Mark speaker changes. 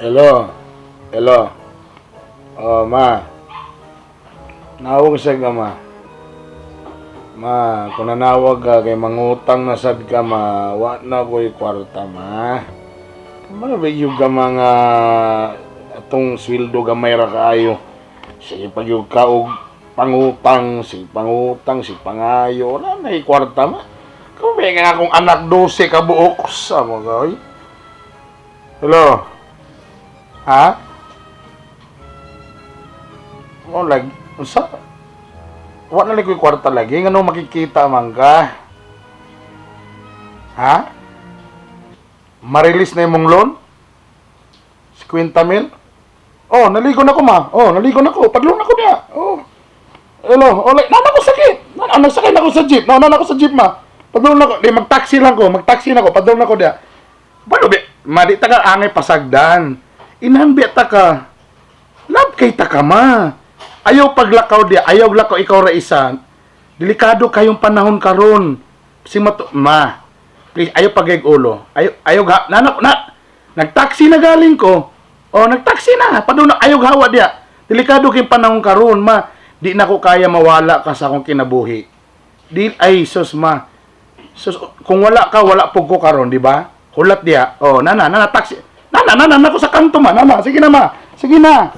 Speaker 1: Hello. Hello. Oh, ma. Nawag sa ka, ma. Ma, kung nanawag ka kay mangutang na sad ka, ma, wa na ko'y kwarta, ma. Kamano ba yung ka mga atong sweldo gamay ra kaayo? Sige pag yung ka og pangutang, sige pangutang, sige pangayo, wala na kwarta, ma. Kung may nga akong anak 12 ka buok sa mga oy. Hello. Ha? Mo lag unsa? Wa na lang ko'y kwarta lagi, ngano makikita man ka? Ha? Ma-release na imong loan? 50 mil? Oh, naligo na ko, ma. Oh, naligo na ko. Padulong na ko niya. Oh. Hello, oh, like, nana ko sakit. Nana, nagsakay na ko sa jeep. Nana ko sa jeep, ma. Padulong na ko. Di, mag-taxi lang ko. Mag-taxi na ko. Padulong na ko diya. Balo, bi, madi ta ka angay pasagdan. Inhan biya ta ka. Love kay ta ka, ma. Ayaw paglakaw diya. Ayaw lakaw ikaw ra isa. Delikado kayong panahon karon. Si mato, ma. Please, ayaw pagig ulo. Ayaw, ayaw, ga, nana, na, nagtaxi na galing ko. Oh, nagtaxi na. Padulong, ayaw hawa diya. Delikado kayong panahon karon, ma. Di na ko kaya mawala ka sa akong kinabuhi. Di, ay, sus, ma. Sus, kung wala ka, wala pug ko karon, di ba? Hulat diya. Oh, nana, nana, taxi. Nana, nana, nako sa kanto, ma. Nana, sige na, ma. Sige na.